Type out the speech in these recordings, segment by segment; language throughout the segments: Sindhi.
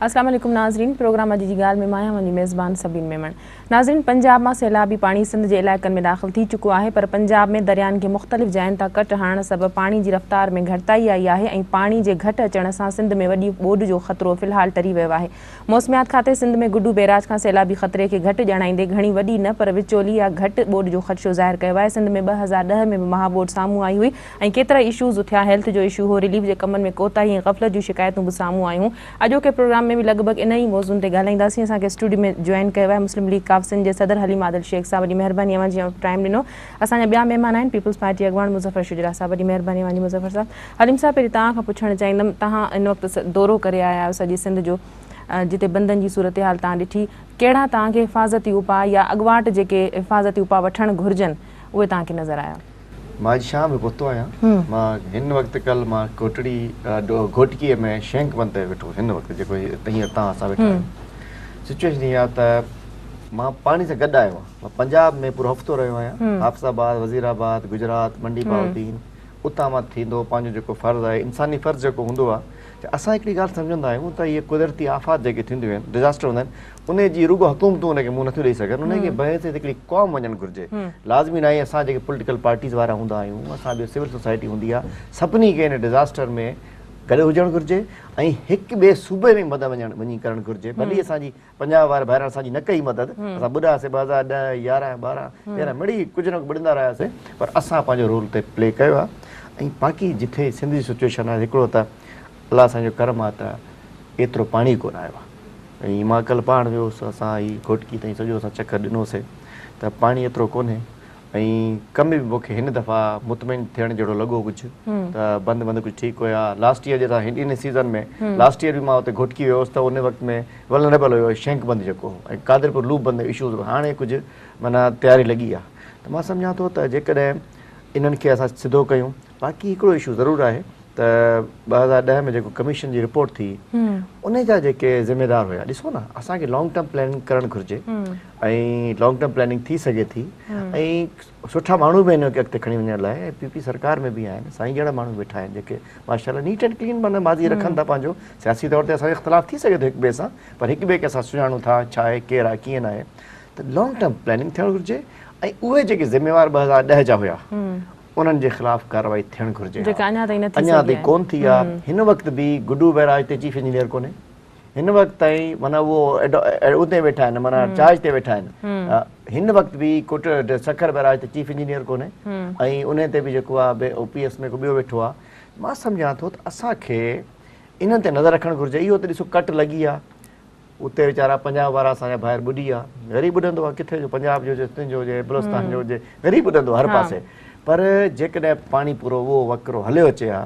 اسلام عليڪم ناظرين پروگرام اڄ جي ڳالهه ۾ مان آهيان اوهان جي ميزبان سبين ميمڻ ناظرين پنجاب مان سيلابي پاڻي سنڌ جي علائقن ۾ داخل ٿي چڪو آهي پر پنجاب ۾ دريائن کي مختلف جاين تان ڪٽ هڻڻ سبب پاڻي جي رفتار ۾ گهٽتائي آئي آهي ۽ پاڻي جي گهٽ اچڻ سان سنڌ ۾ وڏي ٻوڏ جو خطرو في الحال ٽري ويو آهي موسميات کاتي سنڌ ۾ گڊو بئراج کان سيلابي خطري کي گهٽ ڄاڻائيندي گهڻي وڏي نه پر وچولي يا گهٽ ٻوڏ جو خدشو ظاهر ڪيو آهي سنڌ ۾ 2010 ۾ به مها ٻوڏ سامهون آئي هئي ۽ ڪيترائي اشوز اٿيا، هيلٿ جو اشو هو، رليف جي ڪمن ۾ ڪوتاهي ۽ غفلت جون شڪايتون به سامهون آيون. اڄوڪي پروگرام ۾ به لڳ ڀڳ انهن ئي موضوعن تي ڳالهائينداسين. اسان کي اسٽوڊيو ۾ جوائن ڪيو آهي مسلم ليگ قاف سنڌ جي صدر حليم عادل شيخ صاحب وڏي مهرباني اوهان جي ٽائيم ڏنو. اسان جا ٻيا مهمان آهن پيپلز پارٽي اڳواڻ مظفر شجرا صاحب وڏي مهرباني اوهان جي مظفر صاحب. حليم صاحب پهرين توهان کان پڇڻ چاهيندم توهان هن وقت دورو ڪري آيا آهيو سڄي سنڌ جو جتي بندن جي صورتحال توهان ڏٺي ڪهڙا توهان کي حفاظتي اپاء يا اڳواٽ جيڪي حفاظتي اپاء وٺڻ گهرجن اهي توهان کي نظر آيا؟ مان اڄ شام جو پهتو آهيان. مان هن وقت ڪل مان ڪوٽڙي گهوٽڪيء ۾ شينڪ بند تي ويٺو هن وقت جيڪو هينئر توهان سان ويٺا آهيون. سچوئيشن هي آهي ته مان پاڻي سان گڏ آيو آهيان. مان پنجاب ۾ پورو هفتو رهيو آهيان. حافظ آباد، وزير آباد، گجرات، منڊي بهاؤالدين اتان مان ٿيندو پنهنجو جيڪو فرض آهي انساني فرض جيڪو هوندو آهي ته اسان هڪڙي ڳالهه سمجهندا آهيون ته اهي قدرتي آفات جيڪي ٿينديون آهن ڊزاسٽر هوندا آهن ان جي رڳو حڪومتون ان کي منهن نٿيون ڏئي سگهن ان کي بحيثيت هڪڙي قوم وڃڻ گهرجي لازمي ناهي اسان جيڪي پوليٽيڪل پارٽيز وارا هوندا آهيون اسان ٻيو سول سوسائٽي هوندي آهي سڀني کي ان ڊزاسٽر ۾ گڏ هجڻ گهرجي ۽ هڪ ٻئي صوبي ۾ مدد وڃڻ وڃي ڪرڻ گهرجي ڀلي اسان جي پنجاب واري ڀائرن اسان جي نه ڪئي مدد اسان ٻڏاسي 2010 11 12 13 مڙئي ڪجهه نه ڪجهه ٻڏندا رهياسي پر اسان پنهنجو رول تي پلي ڪيو آهي ۽ باقي جٿي سنڌ جي سچويشن آهي هڪڙو ته الله سائين جو ڪرم آهي ته ايترو پاڻي ڪونه آيو آهي ۽ مان ڪلهه پاڻ ويو هوس اسان هي گهوٽڪي تائين سڄو اسان چڪر ڏنوسي ته پاڻي ايترو ڪونهي ۽ ڪم به مونکي هن دفعا مطمئن ٿيڻ جهڙو لڳو ڪجهه ته بند بند ڪجهه ٺيڪ هيا لاسٽ يئر جيسا هن سيزن ۾ لاسٽ يئر به مان اتي گهوٽڪي ويو هوس ته ان وقت ۾ ولنريبل هيو شينڪ بند جيڪو هو ۽ قادرپور لوپ بند اشوز هاڻي ڪجهه معنيٰ تياري لڳي آهي ته مان سمجهان ٿو ته جيڪڏهن انهن کي اسان سڌو ڪيون باقي هڪڙو اشو ضرور آهي ته 2010 ۾ جيڪو ڪميشن جي رپورٽ ٿي ان جا جيڪي ذميدار هيا ڏسو نه اسان کي لانگ ٽرم پلاننگ ڪرڻ گهرجي ۽ لانگ ٽرم پلاننگ ٿي سگهي ٿي ۽ سٺا ماڻهو به آهن اڳتي کڻي وڃڻ لاء ۽ پي پي سرڪار ۾ به آهن سائين جهڙا ماڻهو ويٺا آهن جيڪي ماشاء الله نيٽ اينڊ ڪلين معنيٰ ماضي رکن ٿا پنهنجو سياسي طور تي اسان جو اختلاف ٿي سگهي ٿو هڪ ٻئي سان پر هڪ ٻئي کي اسان سڃاڻون ٿا ڇا آهي ڪير آهي ڪيئن آهي ته لانگ ٽرم پلاننگ ٿيڻ گهرجي ۽ اهي جيڪي ذميوار 2010 جا هيا انهن جي خلاف ڪارروائي ٿيڻ گهرجي ها. جيڪا اڃا تائين نه ٿي اڃا سگهي تائين آهي. ڪونه ٿي آ. هن وقت به گڊو بئراج تي چيف انجنيئر ڪونهي. هن وقت تائين معنيٰ اهو اتي ويٺا آهن معنيٰ چارج تي ويٺا آهن. هن وقت به ڪوٽ سکر بئراج تي چيف انجنيئر ڪونهي ۽ انهي تي به جيڪو آ او پي ايس ۾ ڪو ٻيو ويٺو آ. مان سمجهان ٿو ته اسان کي انهن تي نظر رکڻ گهرجي. اهو ته ڏسو ڪٽ لڳي آ. اتي ويچارا پنجاب وارا اسان جا ڀائر ٻڏي ويا. غريب ٻڏندو آهي ڪٿي جو پنجاب جو هجي سنڌ جو هجي بلوچستان جو هجي غريب ٻڏندو آهي هر پاسي پر جيڪڏهن پاڻي پورو اهو وهڪرو هليو اچي ها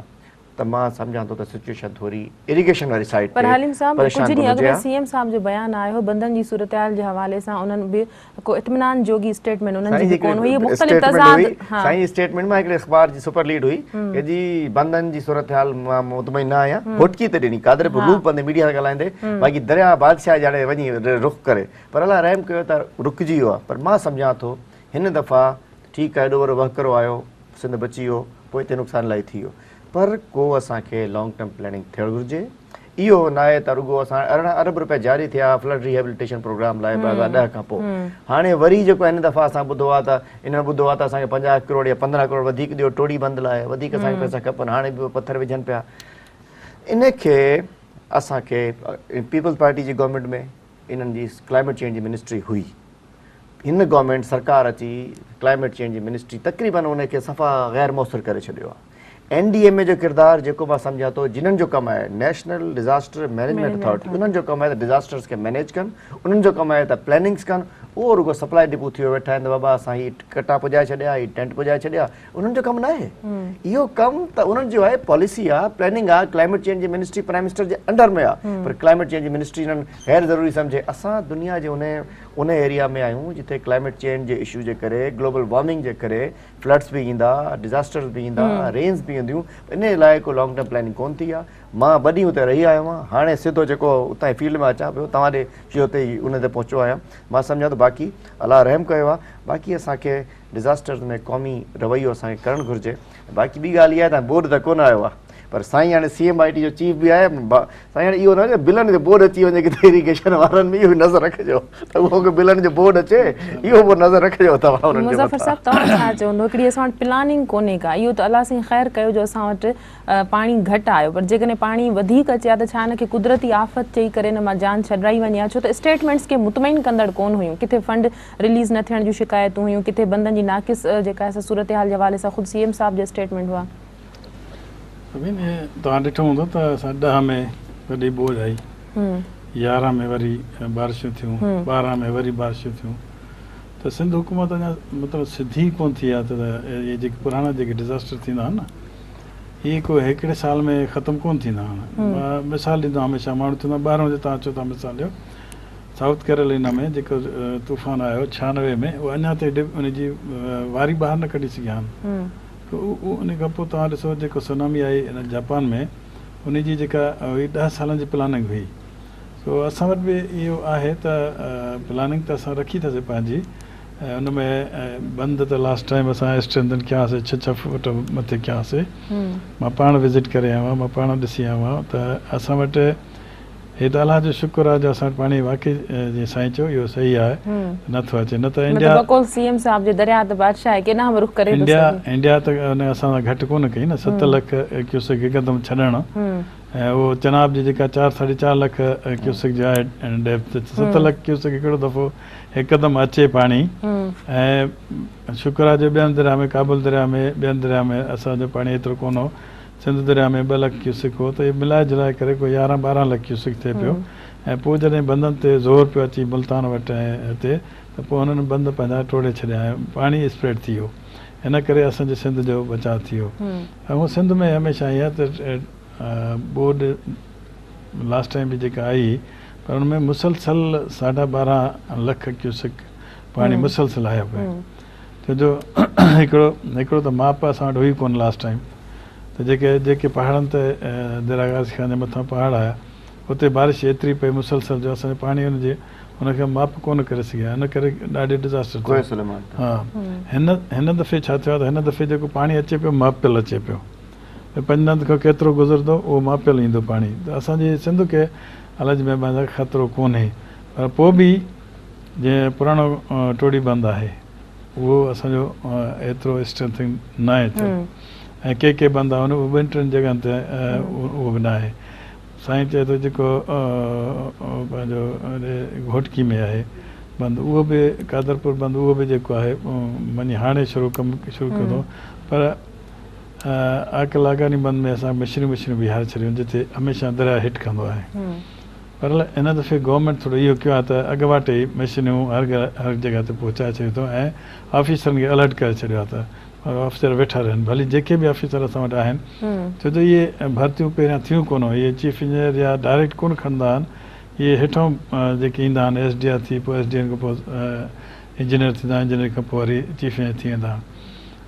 ته مان سمجهان ٿو ته سچويشن ٿوري اريگيشن واري سائيڊ پر تي حليم صاحب پريشان ڪجهه ڪن ڏينهن اڳ هجي ۾ ها. سي ايم صاحب جو بيان آيو هو بندن جي صورتحال جي حوالي سان انهن به ڪو اطمينان جوڳي اسٽيٽمينٽ انهن جي سائين به جي ڪونه هئي هڪڙي مختلف اسٽيٽمينٽ تضاد هئي ها سائين اسٽيٽمينٽ مان هڪڙي اخبار جي سپر ليڊ هئي ڪي جي بندن جي صورتحال مان مطمئن نه آهيان گهوٽڪي تي ڏني قادر ها لوپ بندي ميڊيا سان ڳالهائيندي باقي درياء بادشاهه جاڙي وڃي رخ ڪري پر الله رحم ڪيو ته رڪجي ويو آهي پر مان سمجهان ٿو هن دفعا ٺيڪ آهي ايڏو وڏو وهڪرو آيو سنڌ بچي ويو پوء هتي نقصان الاهي ٿي ويو پر ڪو اسان کي لانگ ٽرم پلاننگ ٿيڻ گهرجي اهو ناهي ته رڳو اسان 18 ارب رپيا جاري ٿيا فلڊ ريهيبليٽيشن پروگرام لاء 2010 کان پوء هاڻي وري جيڪو هن دفعا اسان ٻڌو آهي ته انهن ٻڌو آهي ته اسان کي 50 ڪروڙ يا 15 ڪروڙ وڌيڪ ڏيو ٽوڙي بند لاء وڌيڪ اسان کي پئسا کپن هاڻي به پٿر وجهن پيا ان کي اسان کي پيپلز پارٽي جي گورنمينٽ ۾ انهن جي ڪلائميٽ چينج جي منسٽري هئي هن گورنمينٽ سرڪار اچي ڪلائميٽ چينج جي منسٽري تقريبن ان کي صفا غير موثر ڪري ڇڏيو آهي. اين ڊي ايم اي جو ڪردار جيڪو مان سمجهان ٿو جنھن جو ڪم آهي نيشنل ڊزاسٽر مئنيجمينٽ اٿارٽي انهن جو ڪم آهي ته ڊزاسٽرز کي مئنيج ڪن انهن جو ڪم آهي ته پلاننگس ڪن اهو رڳو سپلائي ڊپو ٿي ويو ويٺا آهن ته بابا اسان هي ڪٽا پڄائي ڇڏيا هي ٽينٽ پڄائي ڇڏيا انهن جو ڪم ناهي اهو ڪم ته انهن جو آهي پاليسي آهي پلاننگ آهي ڪلائميٽ چينج جي منسٽري پرائم منسٽر جي انڊر ۾ آهي پر ڪلائميٽ چينج جي منسٽري انهن غير ضروري سمجهي اسان دنيا جي ان ان ايريا ۾ آهيون جتي ڪلائميٽ چينج جي اشو جي ڪري گلوبل وارمنگ جي ڪري فلڊس به ايندا ڊزاسٽرز به ايندا رينز به اينديون ان لاء ڪو لانگ ٽرم پلاننگ ڪون ٿي آهي مان ٻه ڏينهن اتي رهي آيو آهيان هاڻي سڌو جيڪو اتان فيلڊ ۾ اچان پيو توهان ڏي شو تي ئي ان تي پهچو آهيان مان سمجهان ٿو باقي الله رحم ڪيو آهي باقي اسان کي ڊزاسٽرز ۾ قومي رويو اسان کي ڪرڻ گهرجي باقي ٻي ڳالهه اها آهي ته ٻوڏ ته ڪونه آيو آهي پر سائين هاڻي سي ايم I ٽي جو چيف به آهي سائين هاڻي اهو نه هجي بلن جو بورڊ اچي وڃي ڪٿي اريگيشن وارن ۾ اهو به نظر رکجو ته اهو ڪو بلن جو بورڊ اچي اهو به نظر رکجو توهان انهن جي مظفر صاحب توهان ڇا چوندو هڪڙي اسان وٽ پلاننگ ڪونهي ڪا اهو ته الله سائين خير ڪيو جو اسان وٽ پاڻي گهٽ آيو پر جيڪڏهن پاڻي وڌيڪ اچي ها ته ڇا ان کي قدرتي آفت چئي ڪري ان مان جان ڇڏرائي وڃي ها ڇو ته اسٽيٽمينٽس ڪي مطمئن ڪندڙ ڪون هيون ڪٿي فنڊ رليز نه ٿيڻ جون شڪايتون هيون ڪٿي بندن جي ناقص جيڪا آهي سا صورتحال جي حوالي سان خود سي ايم صاحب جا اسٽيٽمينٽ هئا. سبين توهان ڏٺو هوندو ته اسان 10 ۾ وڏي ٻوڏ آئي، 11 ۾ وري بارشون ٿيون، 12 ۾ وري بارشون ٿيون ته سنڌ حڪومت اڃا مطلب سڌي ڪون ٿي آهي ته اهي جيڪي پراڻا جيڪي ڊزاسٽر ٿيندا آهن نه اهي ڪو هڪڙي سال ۾ ختم ڪون ٿيندا آهن. مان مثال ڏيندو آهيان هميشه ماڻهو چوندا آهن ٻاهران جي توهان اچو ٿا مثال ڏيو سائوٿ ڪيرولينا ۾ جيڪو طوفان آيو 96 ۾ اهو اڃا تائين ان جي واري ٻاهر نه ڪڍي سگهيا آهن. ان کان پوء توهان ڏسو جيڪو سونامي آئي ان جاپان ۾ ان جي جيڪا هئي 10 سالن جي پلاننگ هئي سو اسان وٽ به اهو آهي ته پلاننگ ته اسان رکي اٿاسي پنهنجي ۽ ان ۾ بند ته لاسٽ ٽائيم اسان اسٽرينٿن ڪياسي ڇهه ڇهه فوٽ مٿي ڪياسي مان پاڻ وزٽ ڪري آيو آهيان مان پاڻ ڏسي آيو آهيان ته اسان وٽ هي ته الله جو شڪر آهي جو اسان وٽ پاڻي واقعي جيئن سائين چيو اهو صحيح آهي ته نه ٿو اچي نه ته انڊيا مطلب بقول سي ايم صاحب جي درياء ته بادشاهه آهي ڪيڏانهن به رخ ڪري ٿو سگهي. انڊيا ته ان اسان سان گهٽ ڪونه ڪئي نه 7 لک ڪيوسڪ هڪدم ڇڏڻ ۽ اهو چناب جي جيڪا چار ساڍي چار لک ڪيوسڪ جي آهي ڊيپٿ 7 لک ڪيوسڪ هڪڙو دفعو هڪدم اچي پاڻي ۽ شڪر آهي جو ٻين درياء ۾ ڪابل درياء ۾ ٻين درياء ۾ اسان جو پاڻي ايترو ڪونه هو سنڌ درياء ۾ 2 لک ڪيوسڪ هو ته اهي ملائي جلائي ڪري ڪو 11 12 لک ڪيوسڪ ٿئي پيو ۽ پوء جڏهن بندن تي زور پيو اچي ملتان وٽ ۽ هتي ته پوء هنن بند پنهنجا ٽوڙي ڇڏيا ۽ پاڻي اسپريڊ ٿي ويو ان ڪري اسان جي سنڌ جو بچاء ٿي ويو ۽ هونء سنڌ ۾ هميشه ائين آهي ته ٻوڏ لاسٽ ٽائيم به جيڪا آئي هئي پر ان ۾ مسلسل ساڍا 12 لک ڪيوسڪ پاڻي مسلسل آيو پئي ڇو جو هڪڙو هڪڙو ته ماپ اسان وٽ هئي ڪونه لاسٽ ٽائيم ته جيڪي جيڪي پهاڙن تي ديرا غازي خان جي مٿان پهاڙ آيا اتي بارش ايتري پئي مسلسل جو اسان جو پاڻي ان جي ان کي ماپ ڪونه ڪري سگهيا ان ڪري ڏاڍي ڊزاسٽر ٿيو. ڪوهه سليمان تي. ها هن هن دفعي ڇا ٿيو آهي ته هن دفعي جيڪو پاڻي اچي پيو ماپيل اچي پيو ته پنجند کان ڪيترو گذرندو اهو ماپيل ايندو پاڻي ته اسان جي سنڌ کي الله جي مهرباني سان خطرو ڪونهي پر پوء به جيئن پراڻو ٽوڙي بند آهي اهو اسان جو ايترو اسٽرينٿنگ ناهي ٿيل ۽ ڪي ڪي بند آهن اهو ٻن ٽن جڳهن تي اهو به ناهي. سائين چئي ٿو جيڪو پنهنجو گهوٽڪي ۾ آهي بند اهو به قادرپور بند اهو به جيڪو آهي مڃي هاڻي شروع ڪم شروع ڪيو اٿئون پر عاقل آگاني بند ۾ اسان مشينون مشينون بيهاري ڇڏيون جتي هميشه درياء هٽ ڪندو آهي. پر هن دفعي گورنمينٽ ٿورو اهو ڪيو آهي ته اڳواٽ ئي مشينون هر هر جڳهه تي پهچائي ڇڏيون اٿئون ۽ آفيسرن کي الرٽ ڪري ڇڏيو آهي ته آفيسر ويٺا رهن ڀلي جيڪي به آفيسر اسان وٽ آهن ڇو جو اهي ڀرتيون پهريان ٿيون ڪونه اهي چيف انجنيئر يا ڊائريڪٽ ڪونه کڻندا آهن اهي هيٺان جيڪي ايندا آهن ايس ڊي آر ٿي پوء ايس ڊي ايم کان پوء انجنيئر ٿيندا آهن انجنيئر کان پوء وري چيف انجنيئر ٿي ويندا آهن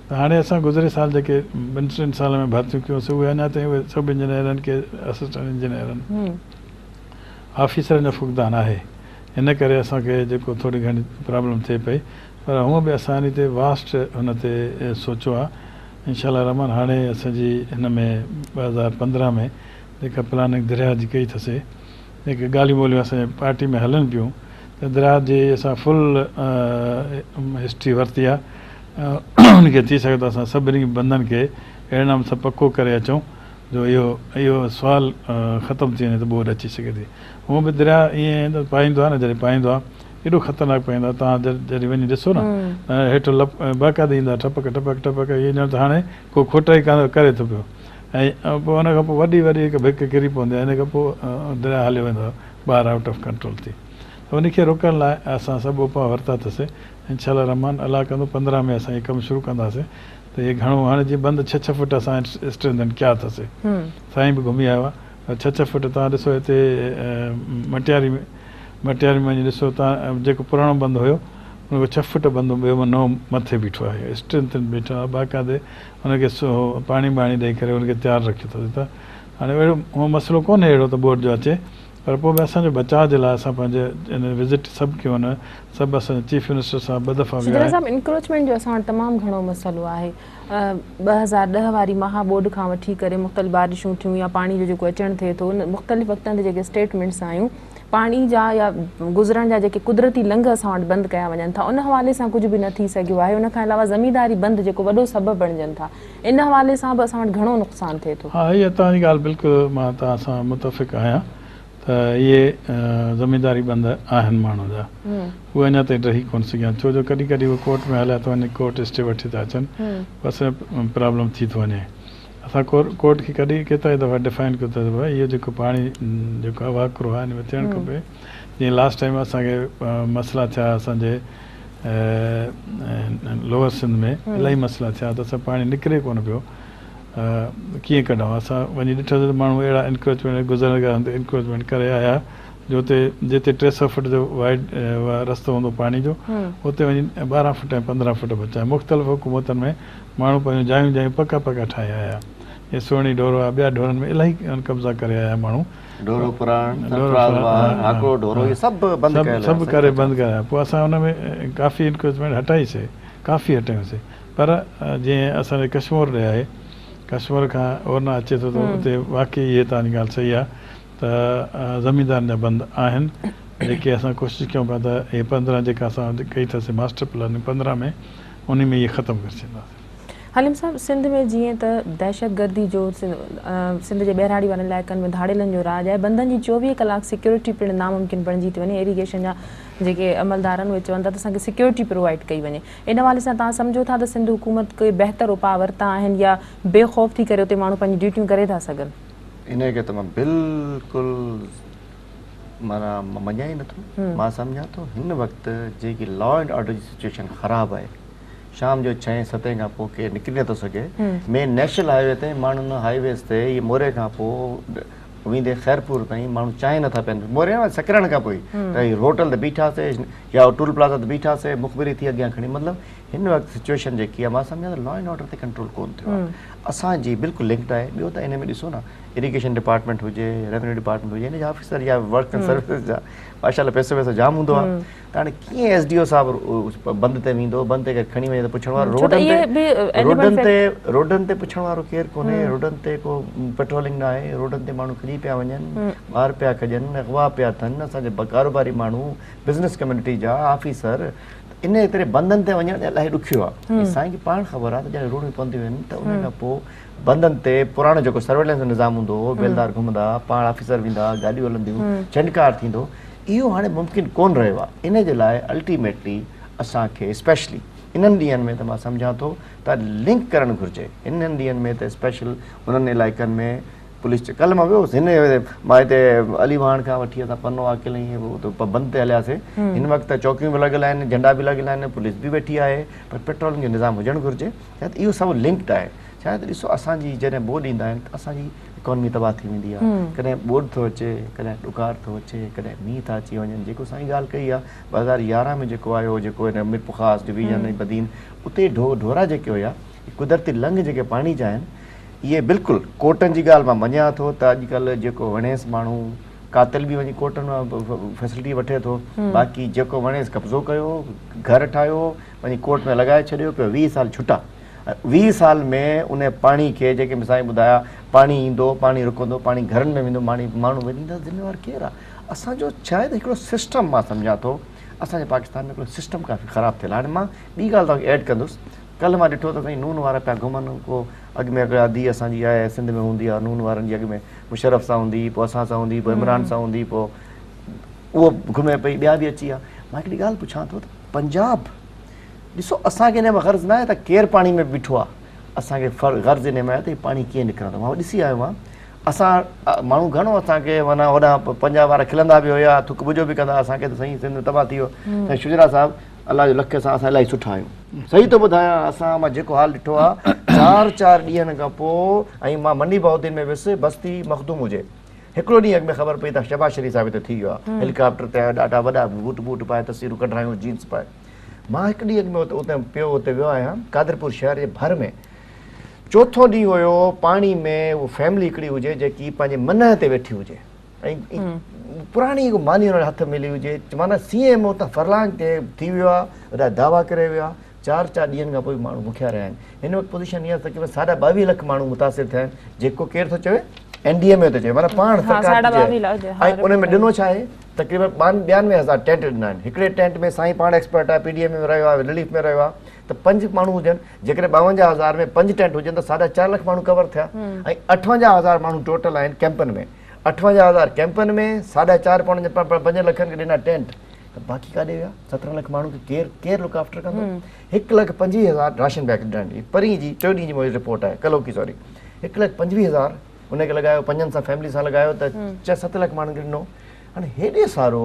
ته هاڻي اسان گذريل سال جيڪي ٻن ٽن سالن ۾ ڀرتيون ڪيون سي اهي اڃا تائين اهي سڀ انجنيئرن کي اسسٽنٽ انجنيئرن آفيسرن جو فقدان آهي ان ڪري اسان کي جيڪو ٿوري گهڻي پرابلم ٿئي پئي پر هونء به اسان ان تي واسٽ هن تي سوچيو آهي انشاء الله الرحمٰن هاڻي اسان جي هن ۾ 2015 ۾ جيڪا پلاننگ درياهه جي ڪئي اٿسي جيڪي ڳالهيون ٻولهيون اسان جي پارٽي ۾ هلن پيون ته درياهه جي اسان فل هسٽري ورتي آهي ان کي ٿي سگهي ٿو اسان سڀني بندن کي اهڙي نموني سان پڪو ڪري اچون جو اهو اهو سوال ختم ٿي وڃي ته ٻوڏ اچي سگهي ٿي. هونء به درياء ائين ته پائيندو آهي نه جڏهن پائيندو آهي ايڏو خطرناڪ پائيندو آهي توهان جڏهن وڃي ڏسو نه ته هيٺ لپ باقاعده ايندا ٺپڪ ٺپڪ ٺپڪ ائين ڄڻ ته هاڻي ڪو کوٽائي ڪري ٿو پيو ۽ پوء ان کان پوء وڏي وڏي هڪ ڀڪ ڪري پوندي آهي ان کان پوء درياء هليو ويندو آهي ٻاهر آئوٽ آف ڪنٽرول ٿي ته ان کي روڪڻ لاء اسان سڀ اپاء ورتا اٿسي انشاء الله الرحمٰن الله ڪندو 15 ۾ اسان هي ڪم شروع ڪنداسين ته هي گهڻو هاڻي جيئن بند ڇهه ڇهه فوٽ اسان اسٽرينٿن ڪيا اٿسي سائين به گهمي آيو آهي پر ڇهه ڇهه فوٽ توهان ڏسو هتي مٽياري ۾ مٽياري ۾ وڃي ڏسو توهان جيڪو پراڻو بند هيو ان کان ڇهه فوٽ بند ٻيو نئون مٿي بيٺو آهي اسٽرينٿن بيٺو آهي باقاعدي ان کي پاڻي ٻاڻي ڏئي ڪري ان کي تيار رکيو اٿس ته هاڻي اهڙو مسئلو ڪونهي اهڙو ته ٻوڏ جو اچي. پر پوء به اسان جو بچاء جي لاء اسان پنهنجي ان وزٽ سڀ ڪيون آهن سڀ اسان جي چيف منسٽر صاحب ٻه دفعا ويو شجرا آهي. صاحب انڪروچمينٽ جو اسان وٽ تمام گهڻو مسئلو آهي 2010 واري مها ٻوڏ کان وٺي ڪري مختلف بارشون ٿيون يا پاڻي جو جيڪو اچڻ ٿئي ٿو ان مختلف وقتن تي جيڪي اسٽيٽمينٽس آيون پاڻي جا يا گذرڻ جا جيڪي قدرتي لنگهه اسان وٽ بند ڪيا وڃن ٿا ان حوالي سان ڪجهه به نه ٿي سگهيو آهي ان کان علاوه زمينداري بند جيڪو وڏو سبب بڻجن ٿا ان حوالي سان به اسان وٽ گهڻو نقصان ٿئي ٿو. ها هيء توهان جي ڳالهه بلڪل مان توهان سان متفق آهيان ته اهي زمينداري بند آهن ماڻهن جا اهي اڃا تائين ڊهي ڪونه سگهيا آهن ڇو جو ڪڏهن ڪڏهن اهي ڪورٽ ۾ هليا ٿا وڃن ڪورٽ اسٽي وٺي ٿا اچن بس پرابلم ٿي ٿو وڃي اسان ڪورٽ کي ڪڏهن ڪيترا ئي دفعا ڊفائن ڪيو اٿس ڀائي اهو جيڪو پاڻي جيڪو آهي وهڪرو آهي ان ۾ ٿيڻ کپي جيئن لاسٽ ٽائيم اسان کي مسئلا ٿيا اسان جي لوئر سنڌ ۾ الاهي مسئلا ٿيا ته اسان پاڻي نڪري ڪونه پيو ڪيئن ڪڍون اسان وڃي ڏٺوسي ته ماڻهو اهڙا انڪروچمينٽ گذرگاهن تي انڪروچمينٽ ڪري آيا جو اتي جتي 300 فٽ جو وائيڊ رستو هوندو پاڻي جو اتي وڃي 12 فٽ ۽ 15 فٽ بچايا مختلف حڪومتن ۾ ماڻهو پنهنجون جايون جايون پڪا پڪا ٺاهي آيا. هي سهڻي ڍورو آهي، ٻيا ڍورن ۾ الاهي قبضا ڪري آيا ماڻهو. ڍورو پراڻ، سرفراز واهه، هاڪڙو ڍورو اهي سڀ بند ڪيل هيا. سڀ ڪري بند ڪرايا. پوء اسان ان ۾ ڪافي انڪروچمينٽ هٽائي سي، ڪافي هٽايون سي. پر جيئن اسان جي ڪشمور ڏي آهي، ڪشمور کان اورنا اچي ٿو ته اتي واقعي اهي توهان جي ڳالهه صحيح آهي ته زميندارن جا بند آهن جيڪي اسان ڪوشش ڪيون پيا ته اهي 15 جيڪا اسان ڪئي اٿس ماسٽر پلاننگ 15 ۾ انهي ۾ اهي ختم ڪري ڇڏينداسين. حليم صاحب سنڌ ۾ جيئن ته دهشتگردي جو سنڌ جي ٻهراڙي وارن علائقن ۾ ڌاڙيلن جو راڄ آهي بندن جي 24 ڪلاڪ سيڪيورٽي پڻ ناممڪن بڻجي ٿي وڃي ايريگيشن جا جيڪي عملدار آهن اهي چون ٿا ته اسان کي سيڪيورٽي پرووائيڊ ڪئي وڃي ان حوالي سان توهان سمجهو ٿا ته سنڌ حڪومت ڪي بهتر اپاء ورتا آهن يا بي خوف ٿي ڪري اتي ماڻهو پنهنجون ڊيوٽيون ڪري ٿا سگهن؟ انهيء کي ته مان بلڪل معنيٰ مڃان ئي نٿو. مان سمجهان ٿو هن وقت جيڪي لا اينڊ آرڊر جي سچوئيشن خراب آهي، شام جو ڇهين ستين کان پوء ڪير نڪري نٿو سگهي. مين نيشنل هاء وي تي ماڻهن هاء ويز تي هي موري کان پوء ويندي خيرپور تائين ماڻهو چانهه نٿا پيئن. موري نه سڪرنڊ کان پوء ئي ته هي هوٽل تي بيٺاسي يا ٽول پلازا تي بيٺاسي مخبري ٿي اڳيان کڻي مطلب هن وقت سچوئيشن جيڪي آهي مان سمجهان ٿو لا اينڊ آرڊر تي ڪنٽرول ڪون ٿيو آهي اسان جي بلڪل لنڪڊ آهي ٻيو ته ان ۾ ڏسو نه اريگيشن ڊپارٽمينٽ هجي ريونيو ڊپارٽمينٽ هجي ان جا آفيسر يا ورڪ اينڊ سروسز جا ماشاء الله پئسو ويسو جام هوندو آهي ته هاڻي ڪيئن ايس ڊي او صاحب بند تي ويندو بند تي کڻي وڃي ته پڇڻ وارو روڊن تي روڊن تي روڊن تي پڇڻ وارو ڪير ڪونهي روڊن تي ڪو پيٽرولنگ نه آهي روڊن تي ماڻهو کڄي پيا وڃن ٻار پيا کڄن اغوا پيا ٿين اسان جا ڪاروباري ماڻهو بزنس ڪميونٽي جا آفيسر انهيء ڪري بندن تي وڃڻ الاهي ڏکيو آهي ۽ سائين کي پاڻ خبر آهي ته جڏهن روڊون پونديون آهن ته ان کان پوء بندن تي پراڻو جيڪو سرويلنس جو نظام هوندو هو بيلدار گهمندا هئا پاڻ آفيسر ويندا هئا گاڏيون هلنديون ڇنڊڪار ٿيندو اهو هاڻي ممڪن ڪونه رهيو آهي ان جي لاء الٽيميٽلي اسان کي اسپيشلي انهن ڏينهن ۾ ته مان سمجهان ٿو ته لنڪ ڪرڻ گهرجي انهن ڏينهن ۾ ته اسپيشل انهن علائقن ۾ پوليس چيڪ ڪلهه مان ويو هوس هن مان هتي علي واهڻ کان وٺي اسان پنو عاقل ۽ بند تي هلياسي هن وقت ته چوڪيون به لڳل آهن جهنڊا به لڳل آهن پوليس به ويٺي آهي پر پيٽرولنگ جو نظام هجڻ گهرجي ڇا ته اهو سڀ لنڪڊ آهي ڇا ته ڏسو اسان جي جڏهن ٻوڏ ايندا آهن ته اسان جي اڪانومي تباهه ٿي ويندي آهي ڪڏهن ٻوڏ ٿو اچي ڪڏهن ڏڪار ٿو اچي ڪڏهن مينهن ٿا اچي وڃن جيڪو سائين ڳالهه ڪئي آهي 2011 ۾ جيڪو آيو جيڪو هن ميرپورخاص ڊويزن ۽ بدين اتي ڍورا جيڪي هيا قدرتي لنگهه جيڪي پاڻي جا آهن اهي بلڪل ڪورٽن جي ڳالهه مان مڃان ٿو ته اڄڪلهه جيڪو وڻيس ماڻهو قاتل به وڃي ڪورٽن مان فيسلٽي وٺي ٿو باقي جيڪو وڻيس قبضو ڪيو گهر ٺاهيو وڃي ڪورٽ ۾ لڳائي ڇڏيو پيو 20 سال ڇٽا 20 سال ۾ ان پاڻي کي جيڪي سائين ٻڌايا پاڻي ايندو پاڻي رڪندو پاڻي گهرن ۾ ويندو ماڻي ماڻهو ويندا ذميوار ڪير آ اسان جو شايد هڪڙو سسٽم مان سمجهان ٿو اسان جي پاڪستان ۾ هڪڙو سسٽم ڪافي خراب ٿيل هاڻي مان ٻي ڳالهه توهان کي ايڊ ڪندس ڪلهه مان ڏٺو ته سائين نون وارا پيا گهمن ڪو اڳ ۾ هڪڙي ادي اسان جي آهي سنڌ ۾ هوندي آهي نون وارن جي اڳ ۾ مشرف سان هوندي هئي پوء اسان سان هوندي هئي پوء عمران سان هوندي هئي پوء اهو گهمي پئي ٻيا به اچي ويا مان هڪڙي ڳالهه پڇان ٿو ته پنجاب ڏسو اسان کي ان ۾ غرض نه آهي ته ڪير پاڻي ۾ بيٺو آهي اسان کي غرض ان ۾ آهي ته پاڻي ڪيئن نڪرندو مان ڏسي آيو آهيان اسان ماڻهو گهڻو اسان کي معنيٰ هوڏانهن پنجاب وارا کلندا به هيا ٿڪ ٻجو به ڪندا اسان کي ته سائين سنڌ تباهه ٿي ويو سائين شجرا صاحب الله جو لک احسان اسان الاهي سٺا آهيون صحيح ٿو ٻڌايان اسان مان جيڪو حال ڏٺو آ چار چار ڏينهن کان پوء ۽ مان منڊي بهاؤالدين ۾ ويس بستي مخدوم هجي هڪڙو ڏينهن اڳ ۾ خبر پئي ته شهباز شريف صاحب هتي ٿي ويو آ هيليڪاپٽر تي آيو ڏاڍا وڏا بوٽ بوٽ پائي تصويرون ڪڍرايون جينس پائي مان هڪ ڏينهن اڳ ۾ اتي پيو اتي ويو آهيان قادرپور شهر جي ڀر ۾ چوٿون ڏينهن هيو پاڻي ۾ اهو فيملي هڪڙي هجي جيڪي پنهنجي منهن تي ويٺي هجي. ۽ پراڻي هڪ ماني انهن هٿ ملي هجي معنيٰ سي ايم اتان فرلانگ تي ٿي ويو آهي وڏا دعويٰ ڪري ويو آهي چار چار ڏينهن کان پوء ماڻهو بکيا رهيا آهن هن وقت پوزيشن اها تقريبن ساڍا ٻاويهه لک ماڻهو متاثر ٿيا آهن جيڪو ڪير ٿو چوي اين ڊي ايم اي ٿو چوي معنيٰ پاڻ سرڪار ٿي چوي ۽ ان ۾ ڏنو ڇا آهي تقريبن ٻيانوي هزار ٽينٽ ڏنا آهن هڪڙي ٽينٽ ۾ سائين پاڻ ايڪسپرٽ آهي پي ڊي ايم اي ۾ رهيو آهي رليف ۾ رهيو آهي ته پنج ماڻهو هجن جيڪڏهن ٻاونجاهه هزار ۾ پنج ٽينٽ هجن ته ساڍا چار لک ماڻهو ڪور ٿيا ۽ اٺونجاهه هزار ماڻهو ٽوٽل آهن ڪيمپن ۾ اٺونجاهه هزار ڪيمپن ۾ ساڍا چار پوڻي پنج لکن کي ڏنا ٽينٽ ته باقي ڪاڏي ويا 17 لک ماڻهو کي ڪير ڪير لڪ آفٽر ڪندو هڪ لک پنجويهه هزار راشن بيگ ڏنا آهن پرين جي ٽيون ڏينهن جي منهنجي رپورٽ آهي ڪلهوڪي سوري هڪ لک پنجويهه هزار ان کي لڳايو پنجن سان فيملي سان لڳايو ته چه ست لک ماڻهن کي ڏنو هاڻي هيڏي سارو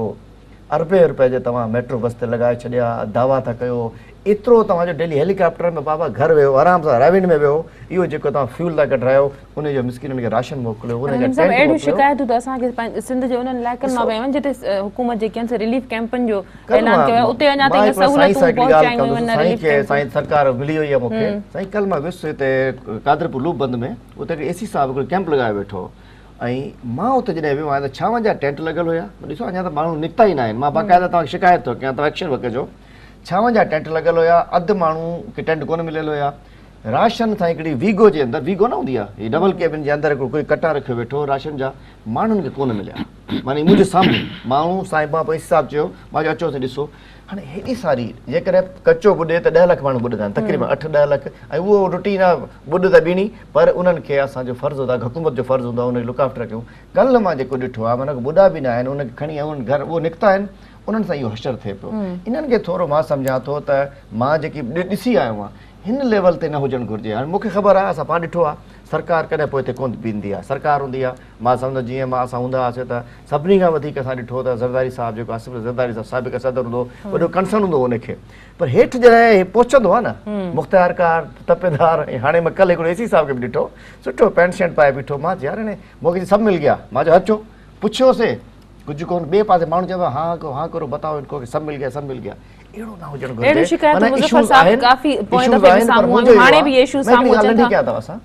اربين روپيه جي توهان ميٽرو بس تي لڳائي ڇڏيا دعويٰ ٿا ڪيو ايترو توهان جو ڊيلي هيليڪاپٽر ۾ بابا گهر ويو آرام سان رائيونڊ ۾ ويو اهو جيڪو توهان فيول ٿا ڪڍرايو ان جو مسڪينن کي راشن موڪليو ان جا ٽينٽ اهڙيون شڪايتون ته اسان کي سنڌ جي انهن علائقن مان به آيون جتي حڪومت جيڪي آهن سي رليف ڪيمپن جو اعلان ڪيو آهي اتي اڃا تائين نه سهولتون پهچايون ويون نه رليف سائين سائين سرڪار ملي وئي آهي مون کي سائين ڪل مان ويس هتي قادرپور لوپ بند ۾ اتي هڪ اي سي صاحب هڪڙو ڪيمپ لڳايو ويٺو هو ۽ مان اتي جڏهن ويو آهيان ته ڇاونجاهه ٽينٽ لڳل هيا ڏسو اڃا ته ماڻهو نڪتا ئي نه آهن مان باقاعده توهان کي شڪايت ٿو ڪيان توهان ايڪشن به ڪجو ڇاونجاهه ٽينٽ لڳل هيا اڌ ماڻهو کي ٽينٽ ڪونه مليل هيا راشن سان هڪڙي ويگو جي اندر ويگو نه هوندي آهي هي ڊبل ڪيبن جي اندر هڪڙو ڪوئي ڪٽا رکيو ويٺو راشن جا ماڻهن کي ڪونه مليا معني منهنجي سامهون ماڻهو سائين مان پوء صاحب چيو مان چيو اچو سائين ڏسو هاڻي هيڏي ساري جيڪڏهن ڪچو ٻڏي ته ڏهه لک ماڻهو ٻڏندا آهن تقريبن اٺ ڏهه لک ۽ اهو روٽين آهي ٻڏ ته ٻيڻي پر انهن کي اسان جو فرض هوندو آهي حڪومت جو فرض هوندو آهي ان کي لڪ آفٽر ڪيون ڪلهه مان جيڪو ڏٺو آهي معنيٰ ٻڏا به نه آهن ان کي کڻي انهن گهر اهو نڪتا آهن انهن سان اهو حشر ٿئي پيو انهن کي ٿورو مان سمجهان ٿو ته مان جيڪي ڏسي آيو آهيان هن ليول تي نه هجڻ گهرجي هاڻي مون کي خبر آهي اسان پاڻ ڏٺو آهي سرڪار ڪڏهن پوئتي ڪونه بيهندي آهي سرڪار هوندي آهي مان سمجهندو جيئن مان اسان هوندا هئاسين ته سڀني کان وڌيڪ اسان ڏٺو ته زرداري صاحب جيڪو آصف علي زرداري صاحب سابق صدر هوندو هو وڏو ڪنسرن هوندو هو ان کي پر هيٺ جڏهن هي پهچندو آهي نه مختيارڪار تپيدار ۽ هاڻي مان ڪلهه هڪڙو اي سي صاحب کي به ڏٺو سٺو پينٽ شرٽ پائي بيٺو مان چيو يار هاڻي مون کي سڀ مل گيا مان چيو اچو پڇيوسي ڪجهه ڪونه ٻئي پاسي ماڻهو چوي ها ها ڪرو بتاؤ انڪو ڪي سب مل گيا سب مل گيا اهڙو نه هجڻ گهرجي اهڙيون شڪايتون مظفر صاحب ڪافي پوئين دفعي به سامهون آيون هاڻي به اهي اشوز سامهون اچن ٿا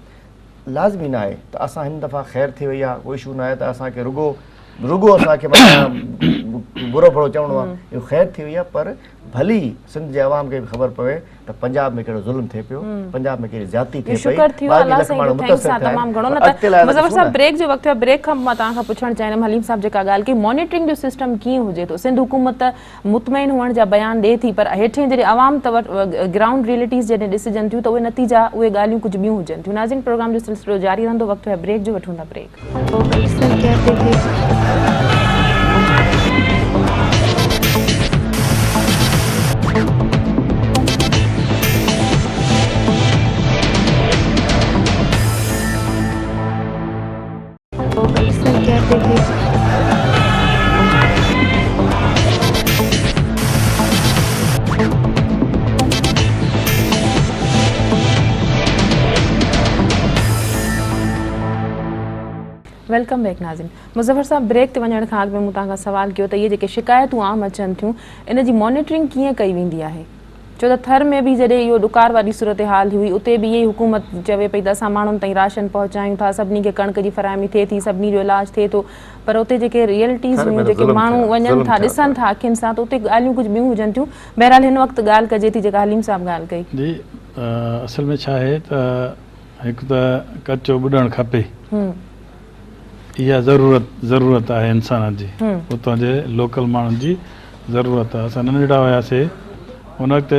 لازمي نه آهي ته اسان هن دفعا خير ٿي وئي آهي ڪو اشو نه آهي ته اسان کي رڳو رڳو اسان کي معنيٰ برو ڀلو چوڻو آهي اهو خير ٿي وئي آهي پر ڀلي سنڌ جي عوام کي به خبر پوي ته پنجاب ۾ ڪهڙو ظلم ٿئي پيو پنجاب ۾ ڪهڙي زيادتي ٿئي پئي شڪر ٿي ويو الله سائين جو thanks آ تمام گهڻو نه ته مظفر صاحب بريڪ جو وقت ٿيو آهي بريڪ کان مان توهان کان پڇڻ چاهيندم حليم صاحب جيڪا ڳالهه ڪئي مانيٽرنگ جو سسٽم ڪيئن هجي ٿو سنڌ حڪومت ته مطمئن هئڻ جا بيان ڏئي ٿي پر هيٺين جڏهن عوام ته وٽ گرائونڊ ريئلٽيز جڏهن ڏسجن ٿيون ته اهي نتيجا اهي ڳالهيون ڪجهه ٻيون هجن ٿيون ناظرين پروگرام جو سلسلو جاري رهندو وقت آهي بريڪ جو وٺون ٿا بريڪ. Welcome back ناظرين مظفر صاحب بريڪ تي وڃڻ کان اڳ ۾ مون توهان کان سوال ڪيو ته اهي جيڪي شڪايتون عام اچن ٿيون ان جي مانيٽرنگ ڪيئن ڪئي ويندي آهي ڇو ته ٿر ۾ به جڏهن اهو ڏڪار واري صورتحال هئي اتي به اها ئي حڪومت چوي پئي ته اسان ماڻهن تائين راشن پهچايون ٿا سڀني کي ڪڻڪ جي فراهمي ٿئي ٿي سڀني جو علاج ٿئي ٿو پر اتي جيڪي ريئلٽيز هيون جيڪي ماڻهو وڃن ٿا ڏسن ٿا اکين سان ته اتي ڳالهيون ڪجهه ٻيون هجن ٿيون بهرحال هن وقت ڳالهه ڪجي ٿي جيڪا حليم صاحب ڳالهه ڪئي. جي اصل ۾ ڇا آهي ته هڪ ته ڪچو ٻڏڻ کپي. اها ضرورت ضرورت آهي انسان جي اتان جي لوڪل ماڻهن جي ضرورت آهي اسان ننڍڙا هياسي ان وقت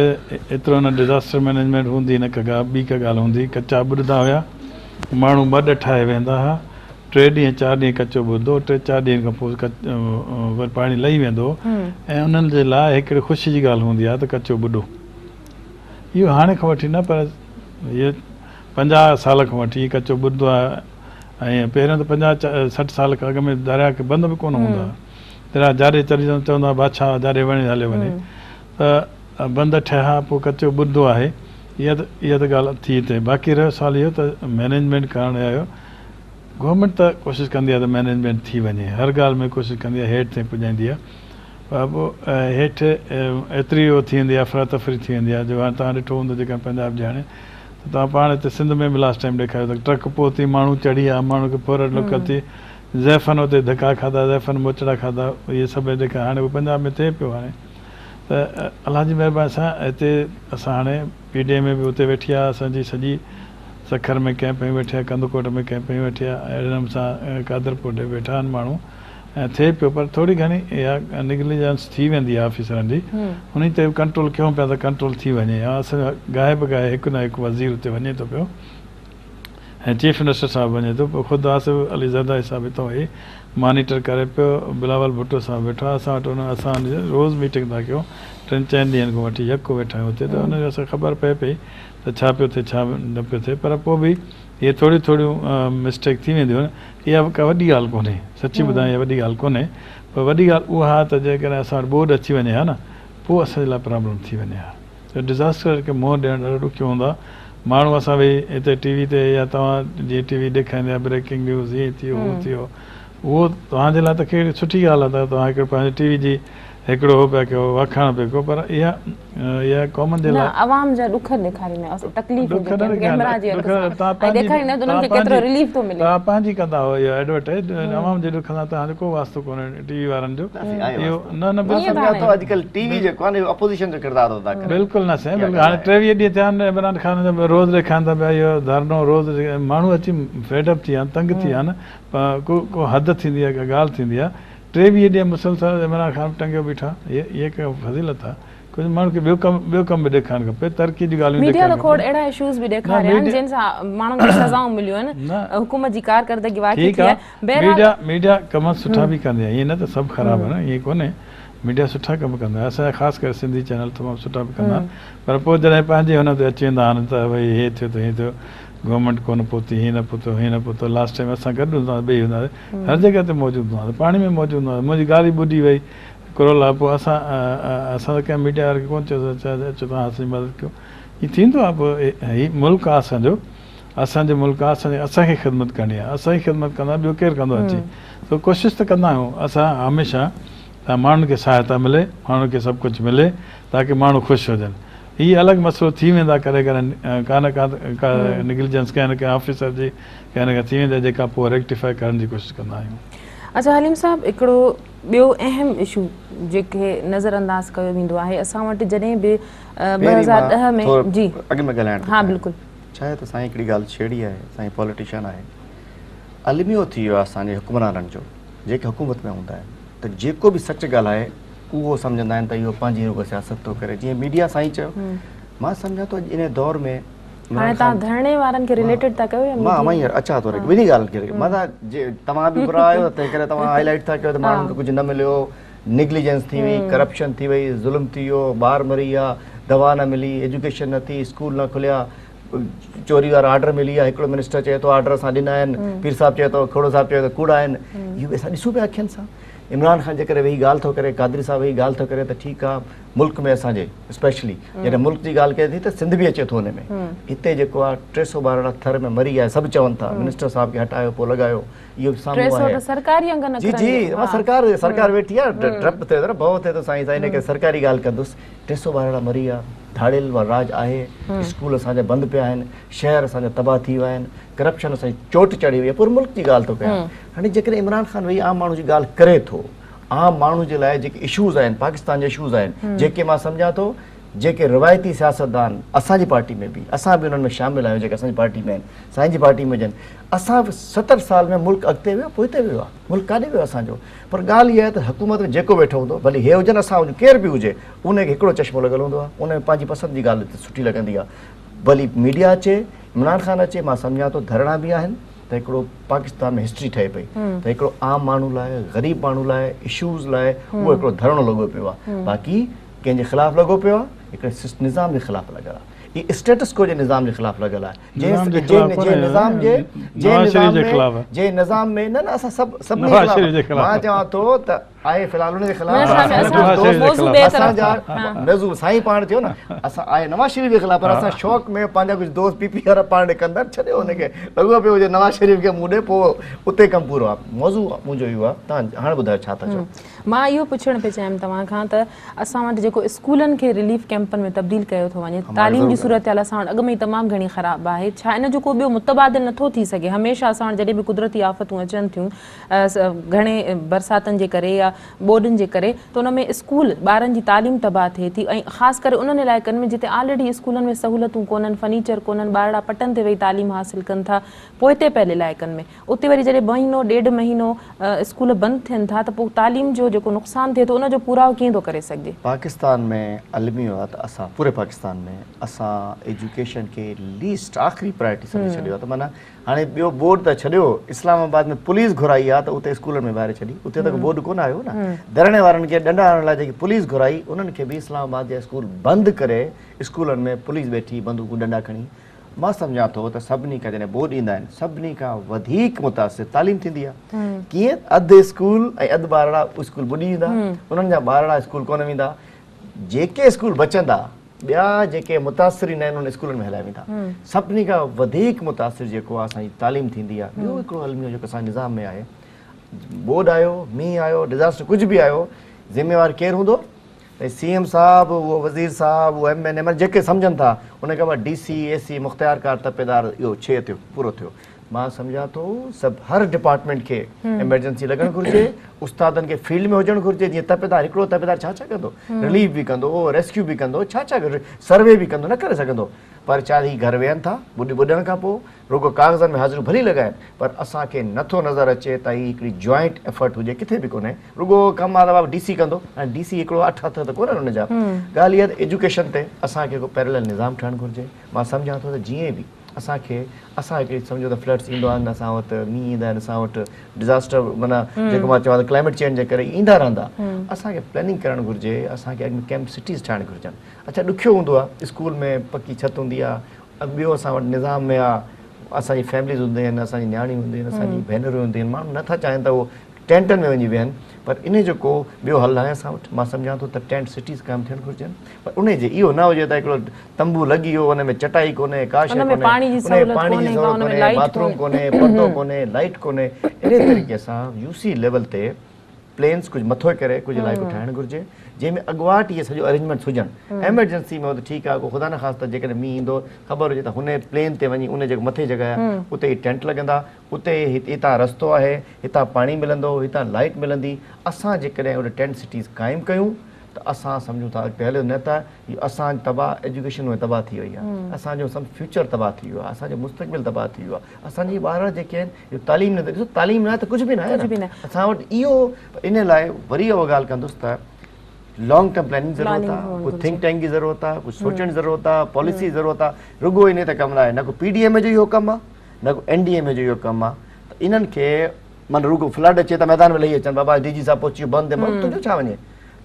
ايترو نه ڊزاسٽر مئنيجمينٽ هوندي نه ڪا ٻي ڪا ڳالهه هوندي ڪچا ٻڏندا هيا ماڻهو مڏ ٺاهي ويهندا هئا ٽي ڏينهن چار ڏينهن ڪچو ٻڏندو هو ٽي چار ڏينهن کان پوء وري پاڻي لهي ويندو هو ۽ انهن جي لاء هڪڙي خوشي جي ڳالهه هوندي آهي ته ڪچو ٻڏو اهو هاڻي کان وٺي نه پر اهي 50 سال کان وٺي ڪچو ٻڏندو آهي ۽ پهريون ته 50 60 سال کان اڳ ۾ درياء کي بند به ڪونه هوندا هئا. درياء جاڏي چري چوندا هئا بادشاهه جاڏي وڻي هليو وڃي ته بند ٺهيا پوء ڪچو ٻڏندو آهي. اها ته اها ته ڳالهه ٿي هتي باقي رهيو سوال اهو ته مئنيجمينٽ ڪرڻ آيو گورنمينٽ ته ڪوشش ڪندي آهي ته مئنيجمينٽ ٿي وڃي هر ڳالهه ۾ ڪوشش ڪندي آهي هيٺ تائين پڄائيندي آهي پر پوء هيٺ ايتري اهو ٿي ويندي آهي افراتفري ٿي ويندي آهي جو هاڻي توهان ڏٺو هوندو جيڪڏهن پنجاب جي هاڻي ته توهان پاڻ هتي سنڌ ۾ به لاسٽ ٽائيم ڏيکاريو ته ٽرڪ پهتي ماڻهو چڙهي آيا ماڻهن کي ڦر لڪ ٿي زيفن اتي ڌڪا کاڌا زيفن موچڙا کاڌا اهي سڀ جيڪا هاڻي اهو پنجاب ۾ ٿئي پيو هاڻي ته الله جي مهرباني سان هتي اسان هاڻي پي ڊي ايم اي به اتي ويٺي آهي اسان جي سڄي سکر ۾ ڪئمپ هنيون ويٺي آهي ڪنڌڪوٽ ۾ ڪئمپ هنيون ويٺي آهي اهڙي نموني سان قادرپور ڏي ويٺا آهن ماڻهو ۽ ٿئي پيو پر ٿوري گهڻي اها نگليجنس ٿي ويندي آهي آفيسرن جي انهي تي به ڪنٽرول ڪيون پيا ته ڪنٽرول ٿي وڃي اسان جو گاهي به گاهي هڪ نه هڪ وزير اتي وڃي ٿو پيو ۽ چيف منسٽر صاحب وڃي ٿو پوء خود آصف علي زرداري صاحب هتان ويهي مانيٽر ڪري پيو بلاول ڀٽو صاحب ويٺو آهي اسان وٽ ان اسان روز ميٽنگ ٿا ڪيون ٽن چئن ڏينهن کان وٺي يڪو ويٺا آهيون اتي ته ان جو اسان کي خبر پئي پئي ته ڇا پيو ٿئي ڇا نه پيو ٿئي پر پوء به اهي ٿوريون ٿوريون مسٽيڪ ٿي وينديون آهن اها به ڪا وڏي ڳالهه ڪونهي سچي ٻڌايان اها وڏي ڳالهه ڪونهي پر وڏي ڳالهه اها آهي ته جيڪڏهن اسان وٽ ٻوڏ اچي وڃي ها نه پوء اسان جي لاء پرابلم ٿي وڃي ها. ته ڊزاسٽر کي منهن ڏيڻ ڏاڍو ڏکيو هوندو آهي ماڻهو اسان ويهي هتي ٽي وي تي يا توهان جيئن ٽي وي ڏيکاريندي آهي بريڪنگ نيوز هيئن ٿي ويو هو ٿي ويو اهو توهان جي لاء ته ڪهڙي سٺي ڳالهه آهي ته توهان هڪڙو پنهنجي ٽي وي جي هڪڙو هو پيا ڪيو واکاڻ پيا ڪيو پر اها اها قومن جي نه لاء عوام جا ڏک ڏيکاريندا آهيو تڪليفون ڏک نه جيڪي ڪيمرا جي ڏک اک سان توهان ۽ پنهنجي ڏيکاريندا آهيو ته انهن توهان کي ڪيترو پنهنجي رليف ٿو ملي. توهان پنهنجي ڪندا هو اها ايڊورٽائيز عوام جي ڏک سان توهان جو ڪو واسطو ڪونهي ٽي وي وارن جو نه سائين آهي اهو واسطو. نه نه مان ائين بلڪل ته سمجهان ٿو هاڻي اڄڪلهه ٽي وي جيڪو آهي نه اهو اپوزيشن جو ڪردار ٿو ادا ڪري. بلڪل نه سائين اها بلڪل ڳالهه هاڻي آهي. 23 ڏينهن ٿيا آهن عمران خان جا روز ڏيکارين ٿا پيا اهو ڌرڻو روز ماڻهو اچي فيڊ اپ ٿي ويا آهن تنگ ٿي ويا آهن پر ڪو ڪو حد ٿيندي آهي ڪا ڳالهه ٿيندي آهي 23 ڏينهن مسلسل عمران خان ٽنگيو بيٺو آهي هي هي ڪا فضيلت آهي ڪجهه ماڻهن کي ٻيو ڪم ٻيو ڪم به ڏيکارڻ کپي ترقي جون ڳالهيون ميڊيا ڏيکارڻ ته کوڙ کپن اهڙا اشوز به نه ڏيکاريا آهن ميڊيا جن سان ماڻهن کي سزائون مليون آهن نه حڪومت جي ڪارڪردگي واقعي ٺيڪ ٿي آ آهي بهرحال ميڊيا ميڊيا ڪم سٺا به ڪندي آهي ائين نه ته سڀ خراب آهن ائين ڪونهي ميڊيا سٺا ڪم ڪندو آهي اسان جا خاص ڪري سنڌي چينل تمام سٺا به ڪندا آهن پر پوء جڏهن پنهنجي هن تي اچي ويندا آهن ته ڀئي هي ٿيو ته هي ٿيو گورنمينٽ ڪونه پهتي هي نه پهتو هي نه پهتو لاسٽ ٽائيم اسان گڏ هوندا هئاسين ٻئي هوندا هئاسين هر جڳهه تي موجود هوندا هئاسين پاڻي ۾ موجود هوندا هئاسين منهنجي گاڏي ٻڏي وئي ڪرولا پوء اسان اسان ته ڪنهن ميڊيا واري کي ڪونه چيوسين ته اچو توهان اسان جي مدد ڪيو ائين ٿيندو آهي پوء هي ملڪ آهي اسان جو اسان جو ملڪ آهي اسان جي اسان کي خدمت ڪرڻي آهي اسان ئي خدمت ڪندا ٻيو ڪير ڪندو اچي سو ڪوشش ته ڪندا آهيون اسان هميشه ته ماڻهن کي سهائتا ملي ماڻهن کي سڀ ڪجهه ملي تاڪه ماڻهو خوش هجن هي الڳ مسئلو ٿي ويندو آهي ڪڏهن ڪڏهن ڪا نه ڪا ڪا نگليجنس ڪنهن نه ڪنهن آفيسر جي ڪنهن نه ڪنهن ٿي ويندي آهي جيڪا پوء ريڪٽيفائي ڪرڻ جي ڪوشش ڪندا آهيون. اچا حليم صاحب هڪڙو ٻيو اهم اشو جيڪي نظر انداز ڪيو ويندو آهي اسان وٽ جڏهن به پهرين مان 2010 ۾ ٿورو جي اڳ ۾ ڳالهائڻ ٿو ها چاهيان. بلڪل. ڇا آهي ته سائين هڪڙي ڳالهه ڇيڙي آهي سائين پوليٽيشن آهي الميو ٿي ويو آهي اسان جي حڪمرانن جو جيڪي حڪومت ۾ هوندا آهن ته جيڪو به سچ ڳالهائي اهو سمجهندا آهن ته اهو پنهنجي رڳو سياست ٿو ڪري جيئن ميڊيا سائين چيو مان سمجهان ٿو اڄ ان دور ۾ هاڻي توهان ڌرڻي وارن کي رليٽيڊ ٿا ڪيو يا مان مان هينئر اچان ٿو ٻنهي ڳالهين کي مان جي توهان به برا آهيو تنهن ڪري توهان هائي لائيٽ ٿا ڪيو ته ماڻهن کي ڪجهه نه مليو نيگليجنس ٿي وئي ڪرپشن ٿي وئي ظلم ٿي ويو ٻار مري ويا دوا نه ملي ايجوڪيشن نه ٿي اسڪول نه کليا چوري وارا آرڊر ملي ويا هڪڙو منسٽر چئي ٿو آرڊر اسان ڏنا آهن پير صاحب چئي ٿو کهڙو صاحب چئي ٿو ڪوڙا آهن اهو اسان ڏسون پيا اکين سان عمران خان جيڪڏهن ويهي ڳالهه ٿو ڪري قادري صاحب ويهي ڳالهه ٿو ڪري ته ٺيڪ آهي ملڪ ۾ اسان جي اسپيشلي جڏهن ملڪ جي ڳالهه ڪئي ٿي ته سنڌ به اچي ٿو ان ۾ هتي جيڪو آهي 300 ٻارڙا ٿر ۾ مري ويا سڀ چون ٿا منسٽر صاحب کي هٽايو پوء لڳايو اهو به سامهون آهي سرڪاري انگ جي جي مان سرڪار سرڪار ويٺي آهي ڊپ ٿئي ٿو نه ڀؤ ٿئي ٿو سائين سائين ان ڪري سرڪاري ڳالهه ڪندس 300 ٻارڙا مري ويا ڌاڙيل وارو راڄ آهي اسڪول اسان جا بند پيا آهن شهر اسان جا تباهه ٿي ويا آهن ڪرپشن اسان جي چوٽ چڙهي وئي آهي پوري ملڪ جي ڳالهه ٿو ڪيان هاڻي جيڪڏهن عمران خان ويهي عام ماڻهو جي ڳالهه ڪري ٿو عام ماڻهو جي لاء جيڪي اشوز آهن پاڪستان جا اشوز آهن جيڪي مان سمجهان ٿو جيڪي روايتي سياستدان اسان جي پارٽي ۾ به اسان به انهن ۾ شامل آهيون جيڪي اسان جي پارٽي ۾ آهن سائين جي پارٽي ۾ هجن اسان به 70 سال ۾ ملڪ اڳتي ويو پوئتي ويو آهي ملڪ ڪاڏي ويو اسان جو پر ڳالهه اها آهي ته حڪومت ۾ جيڪو ويٺو هوندو ڀلي هي هجن اسان هجون ڪير به هجي ان کي هڪڙو چشمو لڳل هوندو آهي ان ۾ پنهنجي پسند جي ڳالهه سٺي لڳندي آهي ڀلي ميڊيا اچي عمران خان اچي مان سمجهان ٿو ڌرڻا به آهن ته هڪڙو پاڪستان ۾ هسٽري ٺهي پئي ته هڪڙو عام ماڻهو لاء غريب ماڻهو لاء اشوز لاء اهو هڪڙو ڌرڻو لڳو پيو آهي باقي ڪنهن جي خلاف لڳو پيو آهي هڪڙي نظام جي خلاف لڳل آهي هي اسٽيٽس ڪو جي نظام جي خلاف لڳل آهي جنهن نظام جي جنهن نظام ۾ جنهن نظام ۾ نه نه اسان سڀ سڀني خلاف مان چوان ٿو ته. آهي في الحال ان جي خلاف اسان جا موضوع سائين پاڻ چيو نه اسان آهي نواز شريف جي خلاف پر اسان شوق ۾ پنهنجا ڪجهه دوست پي پي وارا پاڻ ڏي ڪندا ڇڏيو ان کي لڳو پيو هجي نواز شريف کي مون ڏي پوء اتي ڪم پورو آهي موضوع منهنجو اهو آهي تان هاڻي ٻڌايو ڇا ٿا چئو. مان اهو پڇڻ پئي چاهيم توهان کان ته اسان وٽ جيڪو اسڪولن کي رليف ڪيمپن ۾ تبديل ڪيو ٿو وڃي تعليم جي صورتحال اسان وٽ اڳ ۾ ئي تمام گهڻي خراب آهي ڇا ان جو ڪو ٻيو متبادل نٿو ٿي سگهي هميشه اسان وٽ جڏهن به قدرتي آفتون اچن ٿيون گهڻي برساتن جي ڪري يا ٻوڏن جي ڪري ته ان ۾ اسڪول ٻارن جي تعليم تباهه ٿئي ٿي ۽ خاص ڪري انهن علائقن ۾ جتي آلريڊي اسڪولن ۾ سهولتون ڪونهن فرنيچر ڪونهن ٻارڙا پٽن تي ويهي تعليم حاصل ڪن ٿا پوئتي پيل علائقن ۾ اتي وري جڏهن مهينو ڏيڍ مهينو اسڪول بند ٿين ٿا ته پوء تعليم جو جيڪو نقصان ٿئي ٿو ان جو پورائو ڪيئن ٿو ڪري سگهجي؟ پاڪستان ۾ الميو آهي ته اسان پوري پاڪستان ۾ اسان ايجوڪيشن کي ليسٽ آخري پرائرٽي سمجهي ڇڏيو آهي ته معنيٰ هاڻي ٻيو بورڊ ته ڇڏيو اسلام آباد ۾ پوليس گهرائي آ ته اتي اسڪولن ۾ ويهاري ڇڏي اتي ته بورڊ ڪونه آيو نه ڌرڻي وارن کي ڏنڊا هڻڻ لاء جيڪي پوليس گهرائي انهن کي به اسلام آباد جا اسڪول بند ڪري اسڪولن ۾ پوليس ويٺي بندوقون ڏنڊا کڻي مان سمجهان ٿو ته سڀني کان جڏهن بورڊ ايندا آهن سڀني کان وڌيڪ متاثر تعليم ٿيندي آ ڪيئن اڌ اسڪول ۽ اڌ ٻارڙا اسڪول ٻڏي ويندا انهن جا ٻارڙا اسڪول ڪونه ويندا جيڪي اسڪول بچندا ٻيا جيڪي متاثرين آهن انهن اسڪولن ۾ هليا ويندا. سڀني کان وڌيڪ متاثر جيڪو آهي اسان جي تعليم ٿيندي آهي. ٻيو هڪڙو الميو جيڪو اسان جي نظام ۾ آهي ٻوڏ آيو مينهن آيو ڊزاسٽر ڪجهه به آيو ذميوار ڪير هوندو ته سي ايم صاحب اهو وزير صاحب اهو ايم اين اي معنيٰ جيڪي سمجهن ٿا ان کان بعد ڊي سي اي سي مختيار ڪار تپيدار اهو ڇيهه ٿيو پورو ٿيو. مان سمجهان ٿو سڀ هر ڊپارٽمينٽ کي ايمرجنسي لڳڻ گهرجي استادن کي فيلڊ ۾ هجڻ گهرجي جيئن تپيدار هڪڙو تپيدار ڇا ڇا ڪندو رليف به ڪندو ريسڪيو به ڪندو ڇا ڇا سروي به ڪندو نه ڪري سگهندو پر ڇا هي گهر ويهن ٿا ٻڏي ٻڏڻ کان پوء رڳو ڪاغذن ۾ حاضريون ڀلي لڳائن پر اسان کي نٿو نظر اچي ته هي هڪڙي جوائنٽ ايفرٽ هجي ڪٿي به ڪونهي رڳو ڪم آ ته بابا ڊي سي ڪندو ۽ ڊي سي هڪڙو اٺ هٿ ته ڪونهن ان جا ڳالهه اها ته ايجوڪيشن تي اسان کي هڪ پيرلل نظام ٺهڻ گهرجي مان سمجهان ٿو ته جيئن به اسان کي اسان هڪڙي سمجهو ته فلڊس ايندو آهن اسان وٽ مينهن ايندا آهن اسان وٽ ڊزاسٽر معنيٰ جيڪو مان چوان ته ڪلائميٽ چينج جي ڪري ايندا رهندا اسان کي پلاننگ ڪرڻ گهرجي اسان کي اڳ ۾ ڪيمپ سٽيز ٺاهڻ گهرجن اڇا ڏکيو هوندو آهي اسڪول ۾ پڪي ڇت هوندي آهي ٻيو اسان وٽ نظام ۾ آهي اسان جي فيمليز هونديون آهن اسان جي نياڻيون هونديون آهن اسان جي ڀينرون هونديون آهن ماڻهو نٿا چاهين ته اهو ٽينٽن ۾ وڃي ويهن پر انهي جو ڪو ٻيو حل ناهي اسان وٽ مان سمجهان ٿو ته ٽينٽ سٽيز قائم ٿيڻ گهرجن پر انهي جي اهو نه هجي ته هڪڙو تنبو لڳي ويو ان ۾ چٽائي ڪونهي ڪا شيء ڪونهي پاڻي جي سهولت ڪونهي باٿ روم ڪونهي پردو ڪونهي لائٽ ڪونهي اهڙي طريقي سان يو سي ليول تي پلينس ڪجهه مٿو ڪري ڪجهه علائقو ٺاهڻ گهرجي جنهن ۾ اڳواٽ اهي سڄو ارينجمينٽس هجن ايمرجنسي ۾ هو ته ٺيڪ آهي ڪو خدا نخواسته جيڪڏهن مينهن ايندو خبر هجي ته هن پلين تي وڃي ان جيڪو مٿي جڳهه آهي اتي ئي ٽينٽ لڳندا اتي هتان رستو آهي، هتان پاڻي ملندو، هتان لائيٽ ملندي، اسان جيڪڏهن اهڙي ٽينٽ سٽيز قائم ڪيون ته اسان سمجهون ٿا اڳتي هليو نه ته اهو اسان تباهه ايجوڪيشن ۾ تباهه ٿي وئي آهي، اسان جو سڀ فيوچر تباهه ٿي ويو آهي، اسان جو مستقبل تباهه ٿي ويو آهي، اسان جي ٻارڙا جيڪي آهن اهو تعليم نه ڏسو تعليم نه آهي ته ڪجهه به نه آهي نه اسان وٽ اهو ان لاء وري اها ڳالهه ڪندس ته لانگ ٽرم پلاننگ ضرورت آهي، ڪو ٿنڪ ٽينڪ جي ضرورت آهي، ڪجهه سوچڻ جي ضرورت آهي، پاليسي جي ضرورت آهي، رڳو انهي تي ڪم نه آهي نه ڪو پي ڊي ايم اي جو اهو ڪم آهي. نه ڪو اين ڊي ايم اي جو اهو ڪم آ ته انهن کي معنيٰ رڳو فلڊ اچي ته ميدان ۾ لهي اچن بابا ڊي جي صاحب پهچي ويو بند تنهنجو ڇا وڃي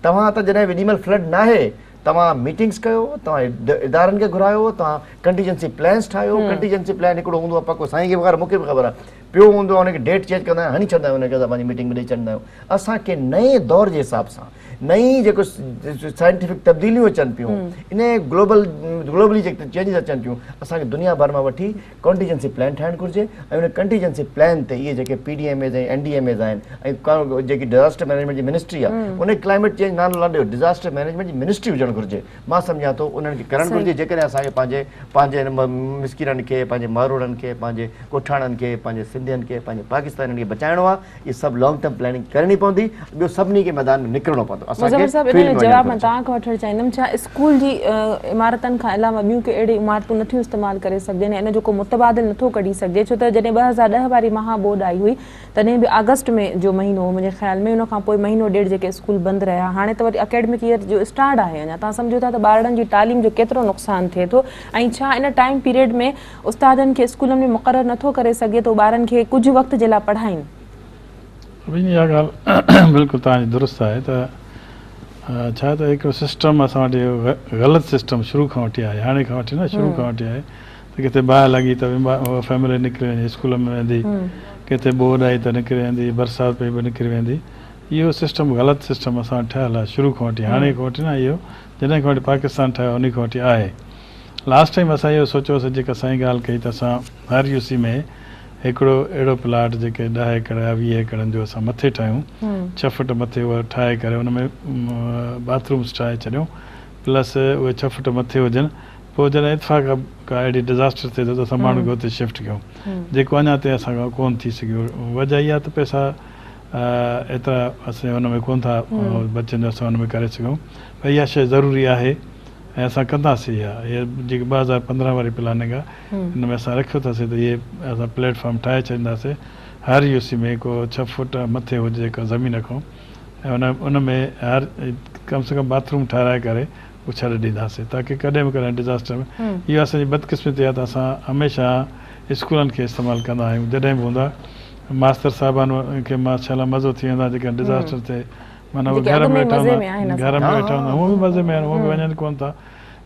توهان ته جڏهن ويڏي مهل فلڊ ناهي توهان ميٽنگس ڪيو توهان ادارن کي گهرايو توهان ڪنٽيجنسي پلانس ٺاهيو ڪنٽيجنسي پلان هڪڙو هوندو آهي پڪو سائين کي به خبر مون کي به خبر آهي پيو هوندو آهي ان کي ڊيٽ چينج ڪندا آهيون هڻي ڇڏندا آهيون ان کي اسان پنهنجي ميٽنگ ۾ ڏئي ڇڏندا آهيون اسان کي نئين دور جي حساب سان نئين جيڪو سائنٽيفڪ تبديليون اچن پيون ان گلوبل گلوبلي جيڪي چينجز اچن پيون اسان کي دنيا ڀر مان وٺي ڪنٽيجنسي پلان ٺاهڻ گهرجي ۽ ان ڪنٽيجنسي پلان تي اهي جيڪي P D M As ۽ N D M As آهن ۽ جيڪي ڊزاسٽر مئنيجمينٽ جي منسٽري آهي ان کي ڪلائميٽ چينج نالو نه ڏيو ڊزاسٽر مئنيجمينٽ جي منسٽري هجڻ گهرجي مان سمجهان ٿو انهن کي ڪرڻ گهرجي جيڪڏهن اسان کي پنهنجي پنهنجي مسڪينن کي پنهنجي ماروئڙن کي پنهنجي ڳوٺاڻن کي پنهنجي سنڌين کي پنهنجي پاڪستانين کي بچائڻو آهي اهي سڀ لانگ ٽرم پلاننگ ڪرڻي پوندي ٻيو سڀني کي ميدان ۾ نڪرڻو پوندو اسان کي مظفر صاحب ان فيلڊ جو ۾ وڃڻ جواب مان گهرجي. توهان کان وٺڻ چاهيندم ڇا اسڪول جي عمارتن کان علاوه ٻيون ڪي اهڙي عمارتون نٿيون استعمال ڪري سگهجن يا ان جو ڪو متبادل نٿو ڪڍي سگهجي ڇو ته جڏهن 2010 واري مها ٻوڏ آئي هئي تڏهن به آگسٽ ۾ جو مهينو هو منهنجي خيال ۾ ان کان پوء مهينو ڏيڍ جيڪي اسڪول بند رهيا هاڻي ته وري اڪيڊمڪ ايئر جو اسٽارٽ آهي اڃا توهان سمجهو ٿا ته ٻارڙن جي تعليم جو ڪيترو نقصان ٿئي ٿو ۽ ڇا ان ٽائيم پيريڊ ۾ استادن کي اسڪولن ۾ مقرر نٿو ڪري سگهجي ته هو ٻارن کي ڪجهه وقت جي لاء پڙهائين. روين اها ڳالهه بلڪل توهان جي درست آهي ته ڇا ته هڪڙو سسٽم اسان وٽ اهو غلط سسٽم شروع کان وٺي آهي هاڻي کان وٺي نه شروع کان وٺي آهي ته ڪٿي باهه لڳي ته فيملي نڪري وڃي اسڪول ۾ ويندي ڪٿي ٻوڏ آئي ته نڪري ويندي برسات پئي به نڪري ويندي اهو سسٽم غلط سسٽم اسان وٽ ٺهيل آهي شروع کان وٺي هاڻي کان وٺي نه اهو جڏهن کان وٺي پاڪستان ٺهيو آهي انهي کان وٺي آهي. لاسٽ ٽائيم اسان اهو سوچيو هوسين جيڪا سائين ڳالهه ڪئي ته اسان هر يو سي ۾ هڪڙو اهڙو پلاٽ جيڪي ڏهه ايڪڙ يا 20 ايڪڙن جو اسان مٿي ٺاهيون 6 فٽ مٿي اهو ٺاهي ڪري ان ۾ باٿ رومس ٺاهي ڇڏيون پلس اهي 6 فٽ مٿي هجن پوء جڏهن اتفاق ڪا اهڙي ڊزاسٽر ٿئي ٿو ته اسان ماڻهن کي اتي شفٽ ڪيون جيڪو اڃا تائين اسان کان ڪون ٿي سگهيو وجه اها ته پئسا ايترا اسان ان ۾ ڪون ٿا بچن جو اسان ان ۾ ڪري سگهون پر اها شيء ضروري آهي ۽ اسان ڪنداسين اها هي جيڪي 2015 واري پلاننگ آهي ان ۾ اسان رکيو اٿاسين ته اهي اسان پليٽ فارم ٺاهي ڇڏينداسين هر يو سي ۾ ڪو 6 فوٽ مٿي هجي جيڪا زمين کان ۽ ان ان ۾ هر ڪم سي ڪم باٿ روم ٺاهرائي ڪري اهو ڇڏي ڏينداسين تاڪه ڪڏهن به ڪڏهن ڊزاسٽر ۾ اهو اسان جي بدقسمتي آهي ته اسان هميشه اسڪولن کي استعمال ڪندا آهيون جڏهن به هوندا ماستر صاحبان کي ماشاء الله مزو ٿي ويندو آهي جيڪڏهن ڊزاسٽر ٿئي معنيٰ اهي گهر ۾ ويٺا هوندا گهر ۾ ويٺا هوندا هونء به مزي ۾ آهن هونء به وڃن ڪونه ٿا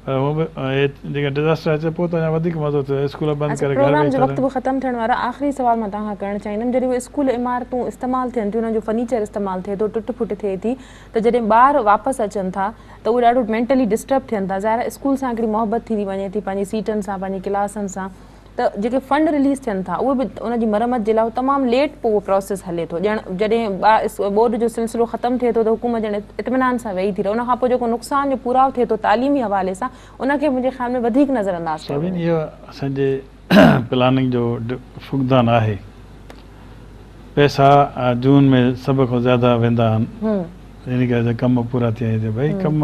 پر هونء به اهي جيڪڏهن ڊزاسٽر اچي پوء ته اڃا وڌيڪ مزو ٿئي اسڪول بند اڇا ڪري گهر پروگرام ويهي جو ٿا وقت رهن. به ختم ٿيڻ وارو آهي آخري سوال مان توهان کان ڪرڻ چاهيندم جڏهن اهي اسڪول عمارتون استعمال ٿين ٿيون انهن جو فرنيچر استعمال ٿئي ٿو ٽٽ ڦٽ ٿئي ٿي ته جڏهن ٻار واپس اچن ٿا ته اهي ڏاڍو مينٽلي ڊسٽرب ٿين ٿا ظاهر آهي اسڪول سان هڪڙي محبت ٿي وڃي ٿي پنهنجي سيٽن سان پنهنجي ڪلاسن سان ته جيڪي فنڊ رليز ٿين ٿا اهي به ان جي مرمت جي لاء تمام ليٽ پوء اهو پراسيس هلي ٿو ڄڻ جڏهن ٻوڏ جو سلسلو ختم ٿئي ٿو ته حڪومت ڄڻ اطمينان سان ويهي ٿي رهي ان کان پوء جيڪو نقصان جو پورائو ٿئي ٿو تعليمي حوالي سان ان کي منهنجي خيال ۾ وڌيڪ نظر انداز ڪيو سوين وڃي. اهو اسان جي پلاننگ جو فقدان آهي پئسا جون ۾ سڀ کان زياده ويندا آهن ان ڪري ته ڪم پورا ٿي وڃي ڀئي ڪم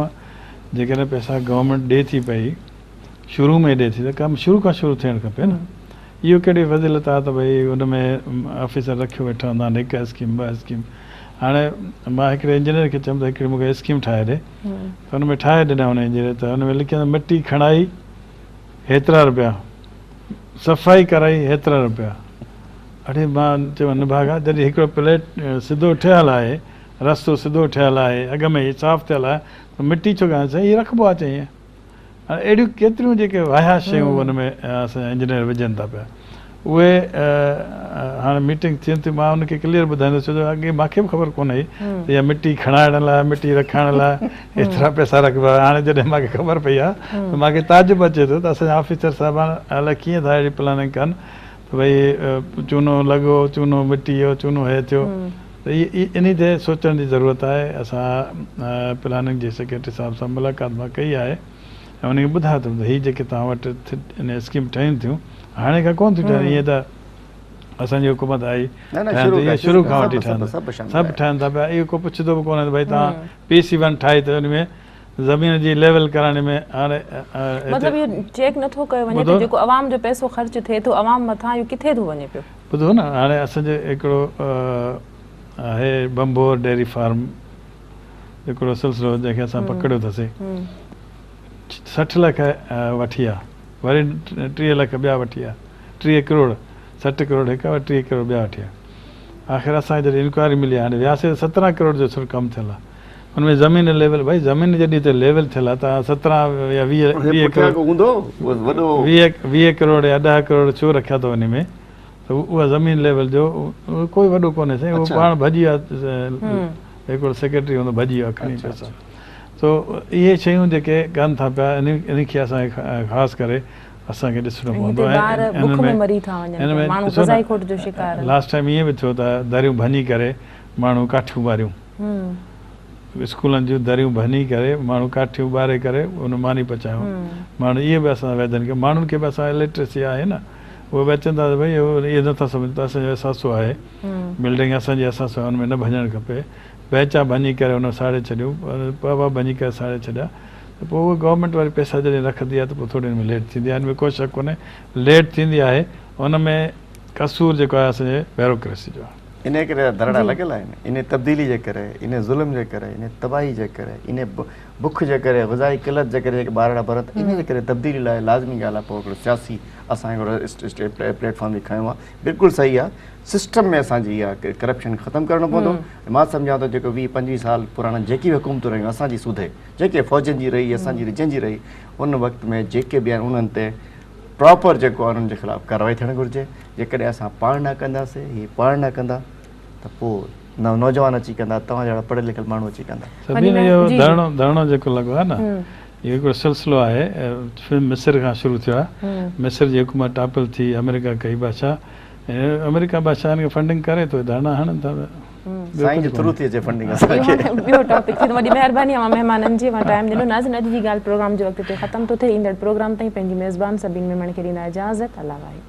جيڪڏهن پئسا گورنمينٽ ڏي ٿي پئي شروع ۾ ڏي ٿي ته ڪم شروع کان شروع ٿيڻ کپي نه اهو ڪهڙي فضيلت آهي ته ڀئي ان ۾ آفيسر رکيو ويٺا هوندا آهن هڪ اسڪيم ٻه اسڪيم هاڻي مان هڪڙي انجنيئر کي چيم ته هڪڙي مونکي اسڪيم ٺاهي ڏي ته ان ۾ ٺاهي ڏنا ان انجنيئر ته ان ۾ لکيو ته مٽي کڻائي هيترا روپيا صفائي ڪرائي هيترا روپيا اڙي مان چيم نڀاڳا جڏهن هڪڙو پليٽ سڌو ٺهيل آهي رستو سڌو ٺهيل آهي اڳ ۾ ئي صاف ٿيل آهي ته مٽي ڇو ڪانه سائين هي رکبو آهي چئين هاڻي اهڙيون ڪيتريون جيڪي واهيات شيون ان ۾ اسان جا انجنيئر وجهن ٿا پيا اهي هاڻي ميٽنگ ٿين ٿيون مان ان کي ڪليئر ٻڌائيندس ڇو جو اڳي مان کي به خبر ڪونه هئي ته اها مٽي کڻائڻ لاء مٽي رکائڻ لاء ايترا پئسا رکبا هاڻي جڏهن مان کي خبر پئي آهي ته مان کي تعجب اچي ٿو ته اسان جا آفيسر صاحبان الائي ڪيئن ٿا اهڙي پلاننگ ڪن ته ڀئي چونو لڳو چونو مٽي ويو چونو هي ٿيو ته انهي تي سوچڻ جي ضرورت آهي اسان پلاننگ جي سيڪريٽري صاحب سان ملاقات مان ڪئي آهي ۽ انهن کي ٻڌايو اٿم ته هي جيڪي توهان وٽ ان اسڪيم ٺهن ٿيون هاڻي کان ڪونه ٿيون ٺهن ائين ته اسان جي حڪومت آئي ٺهن ٿيون اهي شروع کان وٺي ٺهن سڀ ٺهن ٿا پيا اهو ڪو پڇندو به ڪونه ته ڀئي توهان پي سي ون ٺاهي ته ان ۾ زمين جي ليول ڪرائڻ ۾ هاڻي مطلب اهو چيڪ نه ٿو ڪيو وڃي ته جيڪو عوام جو پئسو خرچ ٿئي ٿو عوام مٿان اهو ڪٿي ٿو وڃي پيو. ٻڌو نه هاڻي اسان جو هڪڙو آهي ڀنڀور ڊيري فارم هڪڙو سلسلو جنهن کي اسان پڪڙيو اٿسي 60 لک وٺي آ وري 30 لک ٻيا وٺي آ 30 ڪروڙ 60 ڪروڙ هڪ وري 30 ڪروڙ ٻيا وٺي آ آخر اسان کي جڏهن انڪوائري ملي هاڻي وياسي ته 17 ڪروڙ جو صرف ڪم ٿيل آ ان ۾ زمين ليول ڀائي زمين جڏهن ته ليول ٿيل آ ته 17 يا 20 ڪروڙ هوندو وڏو 20 ڪروڙ يا 10 ڪروڙ ڇو رکيا اٿو ان ۾ ته اها زمين ليول جو ڪوئي وڏو ڪونهي سائين اهو پاڻ ڀڄي ويا هڪڙو سيڪريٽري هوندو ڀڄي ويو کڻي پئسا سو اهي شيون جيڪي ڪن ٿا پيا ان کي اسان کي خاص ڪري اسان کي ڏسڻو پوندو ۽ لاسٽ ٽائيم ائين به ٿيو ته دريون ڀڃي ڪري ماڻهو ڪاٺيون ٻاريون اسڪولن جون دريون ڀڃي ڪري ماڻهو ڪاٺيون ٻاري ڪري ان ماني پچايون ماڻهو اهي به اسان ويڌن ڪيو ماڻهن کي به اسان الٽريسي آهي نه اهي به اچن ٿا ته ڀئي اهي نه ٿا سمجهن ته اسان جو اثاثو آهي بلڊنگ اسان جي اثاثو آهي ان ۾ نه ڀڃڻ کپي بينچا ڀڃي ڪري ان ساڙي ڇڏيون پوا ڀڃي ڪري ساڙي ڇڏيا ته پوء اهي گورنمينٽ واري پئسا جڏهن رکندي آهي ته پوء ٿوري ان ۾ ليٽ ٿيندي آهي ان ۾ ڪو شڪ ڪونهي ليٽ ٿيندي آهي ان ۾ قصور جيڪو آهي اسان جي بيوروڪريسي جو آهي. انهيء ڪري ته ڌرڻا لڳل آهن. انهيء تبديلي جي ڪري، انهيء ظلم جي ڪري، انهيء تباهي جي ڪري، انهيء بک جي ڪري، غذائي قلت جي ڪري جيڪي ٻارڙا مرن ٿا، انهيء جي ڪري تبديلي لاء لازمي ڳالهه آهي پوء هڪڙو سياسي اسان هڪڙو پليٽ فارم به کنيو آهي. بلڪل صحيح آهي. سسٽم ۾ اسان جي اها ڪرپشن ختم ڪرڻو پوندو ۽ مان سمجهان ٿو جيڪو 20 25 سال پراڻا جيڪي به حڪومتون رهيون اسان جي سوڌي جيڪي فوجن جي رهي اسان جي رهي جنهن جي رهي ان وقت ۾ جيڪي به آهن انهن تي پراپر جيڪو آهي انهن جي خلاف ڪارروائي ٿيڻ گهرجي. جيڪڏهن اسان پاڻ نه ڪنداسين، هي پاڻ نه ڪندا ته پوء نوجوان اچي ڪندا، توهان جهڙا پڙهيل لکيل ماڻهو اچي ڪندا. سبين اهو ڌرڻو ڌرڻو جيڪو لڳو آهي نه اهو هڪڙو سلسلو آهي مصر کان شروع ٿيو آهي مصر جي حڪومت ٽاپل ٿي آمريڪا ڪئي بادشاهه آمريڪا بادشاهه هن کي فنڊنگ ڪري ٿو ڌرڻا هڻن ٿا پيا. سائين جي ٿرو ٿي اچي فنڊنگ اسان کي. ٻيو ٽاپڪ ٿيندو وڏي مهرباني اوهان مهمانن جي اوهان ٽائيم ڏنو ناظرين اڄ جي ڳالهه پروگرام جو وقت هتي ختم ٿو ٿئي ايندڙ پروگرام تائين پنهنجي ميزبان سبين ميمڻ کي ڏيندا اجازت الله واهي.